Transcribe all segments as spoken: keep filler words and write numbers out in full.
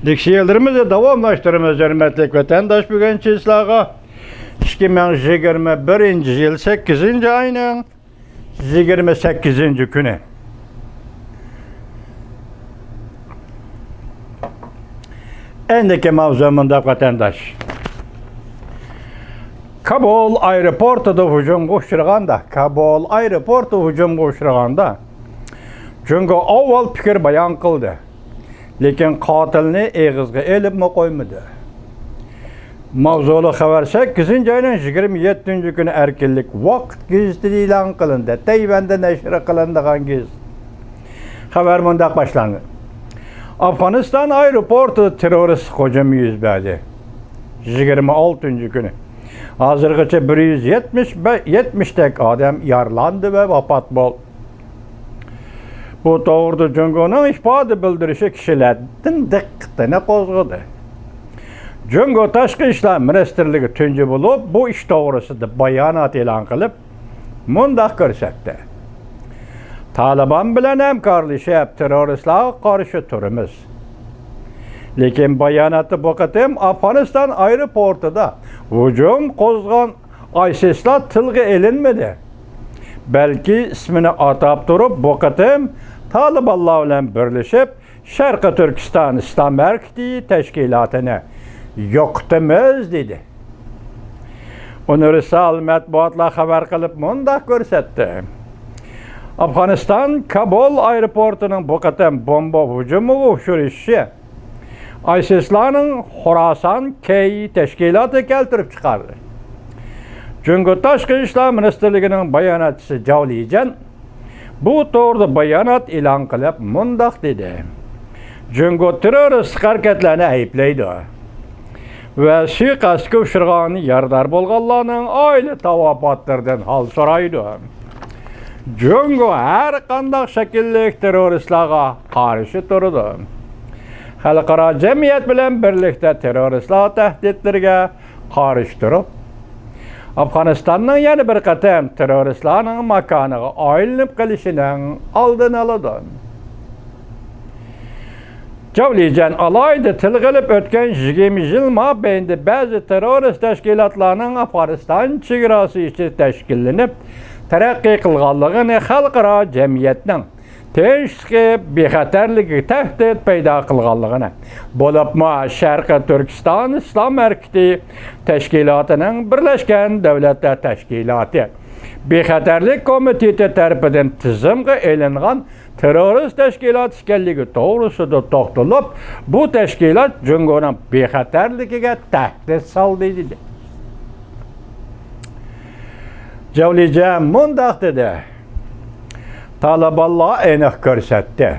لېكسىيەلىرىمىزنى داۋاملاشتۇرىمىز، ھۆرمەتلىك ۋەتەنداش. بۈگۈن چىسلاغا ئىككى مىڭ يىگىرمە بىرىنچى يىل سەككىزىنچى ئاينىڭ يىگىرمە سەككىزىنچى كۈنى. ئەندىكى ماۋزۇ مۇنداق، ۋەتەنداش. كابۇل ئايروپورتىدا ھۇجۇمغا ئۇچرىغاندا، كابۇل ئايروپورتى ھۇجۇمغا ئۇچرىغاندا، جۇڭگو ئاۋۋال پىكىر بايان قىلدى. لېكىن قاتىلنى ئېغىزغا ئېلىپمۇ قويمىدى. ماۋزۇلۇق خەۋەر سەككىزىنچى ئاينىڭ يىگىرمە يەتتىنچى كۈنى ئەركىنلىك ۋاقىت گېزىتىدە ئېلان قىلىندى. تەيۋەندە نەشر قىلىنىدىغان گېزىت. خەۋەر مۇنداق باشلاندى. ئافغانىستان ئايروپورتىدا تېررورىستلىق ھۇجۇمى يۈز بەردى. يىگىرمە ئالتىنچى كۈنى. ھازىرغىچە بىر يۈز يەتمىش بە-، يەتمىشتەك ئادەم يارىلاندى ۋە ۋاپات بولدى. بۇ توغرىدا جۇڭگونىڭ ئىپادە بىلدۈرۈشى كىشىلەردىن دىققىتىنى قوزغىدى. جۇڭگو تاشقى ئىشلار مىنىستىرلىكى تۇنجى بولۇپ بۇ ئىش توغرىسىدا بايانات ئېلان قىلىپ، مۇنداق كۆرسەتتى: تالىبان بىلەن ھەمكارلىشىپ، تېررورىستلارغا قارشى تۇرىمىز. لېكىن باياناتتا بۇ قېتىم ئافغانىستان ئايروپورتىدا ھۇجۇم قوزغىغان ئايسىسلار تىلغا ئېلىنمىدى. بەلكى ئىسمىنى ئاتاپ تۇرۇپ، بۇ قېتىم تالىبانلار بىلەن بىرلىشىپ، شەرقىي تۈركىستان ئىسلام ھەرىكىتى تەشكىلاتىنى يوقىتىمىز، دېدى. ئۇنىۋېرسال مەتبۇئاتلار خەۋەر قىلىپ مۇنداق كۆرسەتتى: ئافغانىستان كابۇل ئايروپورتىنىڭ بۇ قېتىم بومبا ھۇجۇمىغا ئۇچرىشىشى ئايسىسلارنىڭ خوراسان كېي تەشكىلاتى كەلتۈرۈپ چىقاردى. جۇڭگو تاشقى ئىشلار مىنىستىرلىكىنىڭ باياناتچىسى جاۋ لىجەن بۇ توغرىدا بايانات ئېلان قىلىپ مۇنداق دېدى: جۇڭگو تېررورىستلىق ھەرىكەتلەرنى ئەيىبلەيدۇ ۋە سۇيىقەستكە ئۇچرىغان يارىدار بولغانلارنىڭ ئائىلە تاۋابىئاتلىرىدىن ھال سورايدۇ. جۇڭگو ھەر قانداق شەكىللىك تېررورىستلارغا قارشى تۇرىدۇ. خەلقئارا جەمئىيەت بىلەن بىرلىكتە تېررورىستلار تەھدىتلىرىگە قارشى تۇرۇپ، ئافغانىستاننىڭ يەنە بىر قېتىم تېررورىستلارنىڭ ماكانىغا ئايلىنىپ قېلىشىنىڭ ئالدىنى ئالىدۇ. جاۋ لىجەن ئالاھىدە تىلغا ئېلىپ ئۆتكەن يىگىرمە يىل مابەينىدە بەزى تېررورىست تەشكىلاتلارنىڭ ئافغانىستان چېگراسى ئىچىدە تەشكىللىنىپ، تەرەققىي قىلغانلىقىنى خەلقئارا جەمئىيەتنىڭ تىنچلىقى، بىخەتەرلىكىگە تەھدىت پەيدا قىلغانلىقىنى، بولۇپمۇ شەرقىي تۈركىستان ئىسلام ھەرىكىتى تەشكىلاتىنىڭ بىرلەشكەن دۆلەتلەر تەشكىلاتى بىخەتەرلىك كومىتېتى تەرىپىدىن تىزىمغا ئېلىنغان تېررورىست تەشكىلات ئىكەنلىكى توغرىسىدا توختىلىپ، بۇ تەشكىلات جۇڭگونىڭ بىخەتەرلىكىگە تەھدىت سالدى، دېدى. جاۋ لىجەن مۇنداق دېدى: تالىبانلار ئېنىق كۆرسەتتى،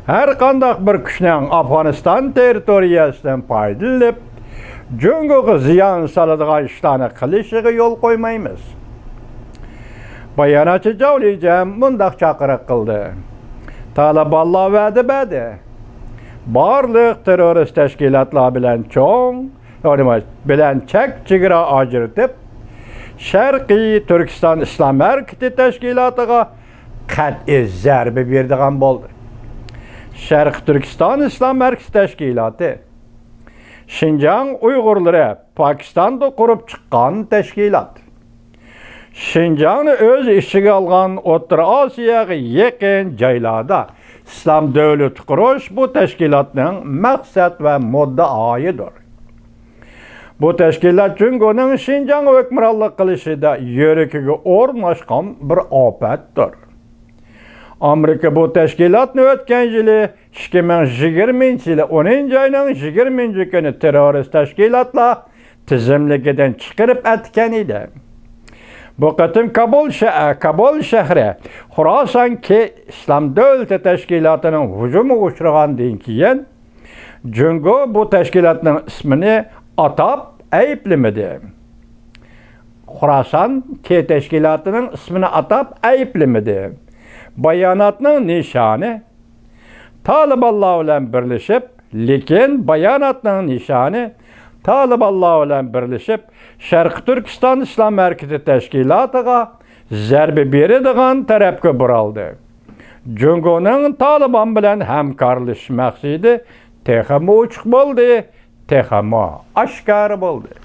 ھەر قانداق بىر كۈچنىڭ ئافغانىستان تېررىتورىيەسىدىن پايدىلىنىپ، جۇڭگوغا زىيان سالىدىغان ئىشلارنى قىلىشىغا يول قويمايمىز. باياناتچى جاۋ لىجەن مۇنداق چاقىرىق قىلدى: تالىبانلار ۋەدە بەردى، بارلىق تېررورىست تەشكىلاتلار بىلەن چوڭ، بىلەن چەك چېگرا ئاجرىتىپ، شەرقىي تۈركىستان ئىسلام ھەرىكىتى تەشكىلاتىغا قەتئىي زەربە بېرىدىغان بولدى. شەرقىي تۈركىستان ئىسلام ھەرىكىتى تەشكىلاتى شىنجاڭ ئۇيغۇرلىرى پاكىستاندا قۇرۇپ چىققان تەشكىلات. شىنجاڭنى ئۆز ئىچىگە ئالغان ئوتتۇرا ئاسىياغا يېقىن جايلاردا ئىسلام دۆلىتى قۇرۇش بۇ تەشكىلاتنىڭ مەقسەت ۋە مۇددىئايىدۇر. بۇ تەشكىلات جۇڭگونىڭ شىنجاڭغا ھۆكۈمرانلىق قىلىشىدا يۈرىكىگە ئورۇنلاشقان بىر ئاپەتتۇر. ئامېرىكا بۇ تەشكىلاتنى ئۆتكەن يىلى، ئىككى مىڭ يىگىرمىنچى يىلى ئونىنچى ئاينىڭ يىگىرمىنچى كۈنى تېررورىست تەشكىلاتلار تىزىملىكىدىن چىقىرىپ ئەتكەن ئىدى. بۇ قېتىم كابۇل شە-، كابۇل شەھىرى خوراسان كېي ئىسلام دۆلىتى تەشكىلاتىنىڭ ھۇجۇمىغا ئۇچرىغاندىن كېيىن، جۇڭگو بۇ تەشكىلاتنىڭ ئىسمىنى ئاتاپ ئەيىبلىمىدى. خوراسان كېي تەشكىلاتىنىڭ ئىسمىنى ئاتاپ ئەيىبلىمىدى. باياناتنىڭ نىشانى تالىبانلار بىلەن بىرلىشىپ، لېكىن باياناتنىڭ نىشانى تالىبانلار بىلەن بىرلىشىپ، شەرقىي تۈركىستان ئىسلام ھەرىكىتى تەشكىلاتىغا زەربە بېرىدىغان تەرەپكە بۇرالدى. جۇڭگونىڭ تالىبان بىلەن ھەمكارلىشىش مەقسىتى تېخىمۇ ئوچۇق بولدى، تېخىمۇ ئاشكارا بولدى.